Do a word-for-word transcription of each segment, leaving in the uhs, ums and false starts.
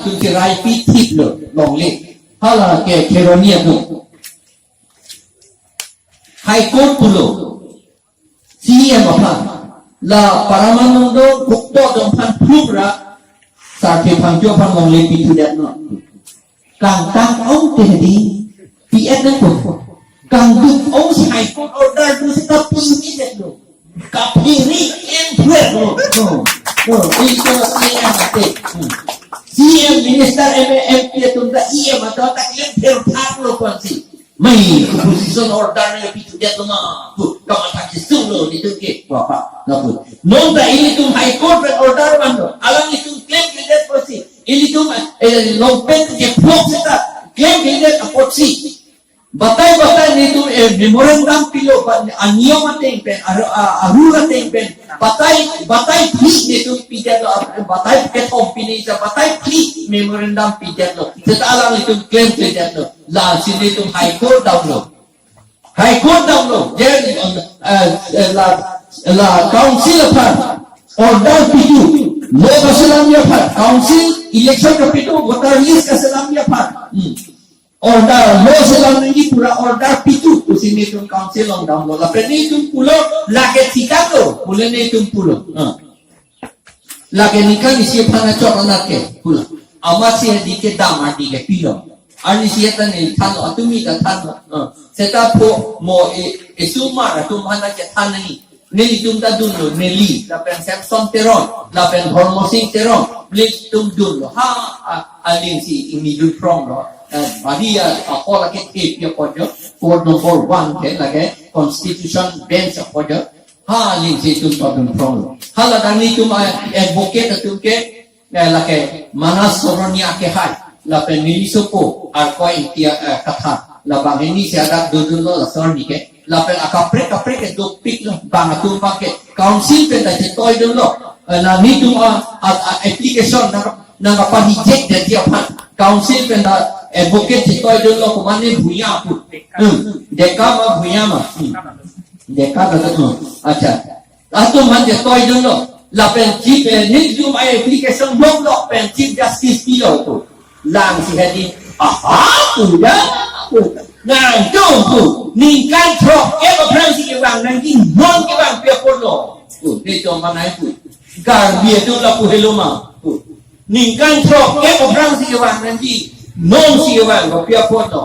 Tum ke rai pi thip lo longle. Hala ke Kheroni atum. High Court pulo. C E M aphan. La Paramanando Gupta atum aphan phluk ra. Sarthe Phangcho aphan longle pithu det non. Kangtang ong te di. P F na ko. Kangduk ong si High Court order do seta pun ni det lo. Kapiri en thuet lo. No. No. Ito C E M ate. Hmm. C E M minister M A M P atum ta E M atum ta klem pher phak lo kon si. Mai opposition order ne pithu det lo ma. Pu, kamatha kesung lo netum ke. Wa pa. Na pu. Non ta ilitum High Court pen order man lo. Alanglitum klemkledet apotsi. Ilitum, eh, longpen ke phlok seta. Klemkledet apotsi. Batai batai netum, eh, memorandum pilo, ba, aniyom ateng pen, aru, a-, arul ateng pen, batai, batai phli netum pidetlo, batai kethom pini sa, batai phli memorandum pidetlo. Seta alanglitum klemkledetlo. Lasi netum High Court damlo. High Court damlo. Je, eh, eh, la, la council aphan order pithu. Lo kaselam aphan. Council election kapithu, voter list kaselam aphan. Hmm. Order, lo selam nangji pu ra order pithu pusi netum council along damlo. Lapen netum pulo, lake thikatlo, pule netum pulo. Ha. Lake ningkan isi aphan achok anat ke, pulo. Amatsi hedi kedam ardi ke pilo. Arnisi ta neli thanlo, atumi ta thanlo. Ha. Seta pho mo e, esumar atum aphan ke than nangji. Nelitum ta dunlo, neli, lapen Samson Teron, lapen Dhormo Sing Teron, nelitum dunlo. Ha, a, aling si ingni dun phronglo. Eh, badi a, a, hall ake te pi apot jo, court number one ke lake, constitution bench apot jo. Ha, aling si itum ta dun phronglo. Hala dan netum a, advocate atum ke, eh, lake Manas Soroni ake hai. Lapen neli sopo, Arkoi Ingti, eh, Kathar. Labang hini si adak dodunlo laso arni ke. Lapen akaprek kaprek ke dopiklo. Bang atum bang ke. Council pen ta chetoidunlo. Eh, la netum a, a, a, application nang, nangkapa-reject detji aphan. Council pen ta advocate chetoidunlo. Komatne Bhuyan pu. Hmm. Deka ma Bhuyan ma. Hmm. Deka ta tu. Acha. Latum aphan chetoidunlo. Lapen Chief, eh, netum a-application longlo pen Chief Justice pilo pu. Lang si hedi, aha, pu da, pu. Nangtum pu, ningkan throkkep aphrang si kevang nangji, non kevang pi apotlo. Pu, netum aphan nai pu. Karbi atum lapu helo ma, pu. Ningkan throkkep aphrang si kevang nangji, non si kevang ko pi apotlo.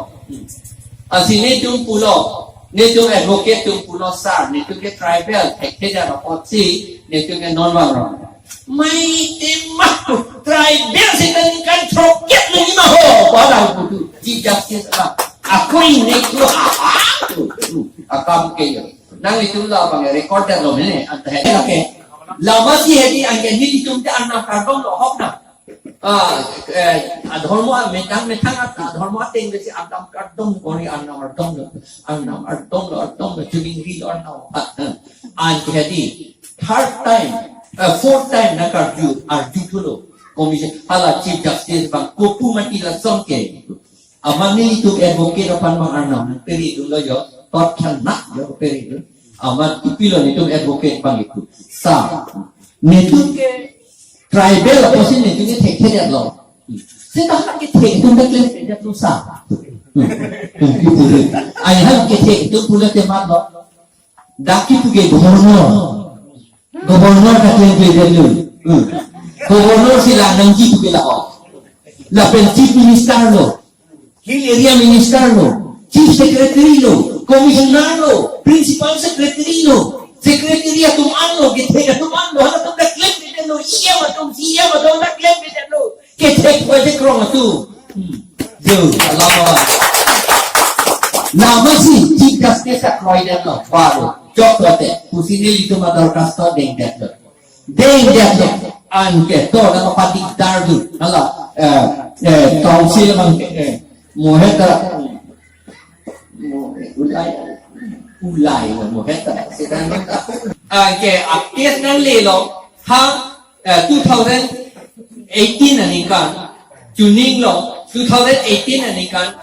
Lasi netum pulo, netum advocate atum pulo sir, netum ke tribal, thekthe jara apotsi, netum ke non vangrong. Mai tema, tribal seta ningkan throkkep nangji ma ho, balang putu, Chief Justice a, akoi netum, aha, tu, tu, akam ke yo. Nanglitum labang ya recorded lo mene, anta hedi lake. Lama si hedi anke nelitum te arnam kardom lo hok na. Ah, eh, adhormo a methang methang at, adhormo ateng besi arnam kardom kori arnam ardom lo. Arnam ardom lo, ardom lo, chuning ri lo arnam. Ah, eh. Anke hedi, third time, eh, fourth time nangkarju, arjuthulo. Commission, hala Chief Justice bang kopu mati lason ke. Amat nelitum advocate aphan bang arnam nangperi dunlo jo, tot than na jo peri dun. Amat ipilo netum advocate bang itum. Sir, netum ke tribal apotsi netum ke thekthe detlo. Seta ha ke thek atum ta klemkledetlo sir. Hmm. Hmm, ipu. Ai ha ke thek atum pulo te matlo. Dak kipu ke governor. Governor ta klemkledetlo. Hmm. Governor si lang nangji pu ke la ho. Lapen Chief Minister lo. Hill Area Minister lo. Chief Secretary lo. Commissioner lo. Principal Secretary lo. Secretary atum an lo. Kethek atum an lo. Halatum ta klemkledetlo. E M atum, C E M atum ta klemkledetlo. Kethek pu aje krong atum. Hmm. Jo, alama. Lama si, Chief Justice akroidetlo, baru. Chok lote, pusi nelitum adorkhas to dengdetlo. Dengdetlo. Anke, to, nangpadik dar dun. Hala, eh, eh, council mang, eh, Moheta. Mo-, ulai, ulai, Moheta. Sedang, anke, akes nanglelo, ha, eh, two thousand eighteen aningkan, chuning lo, two thousand eighteen aningkan,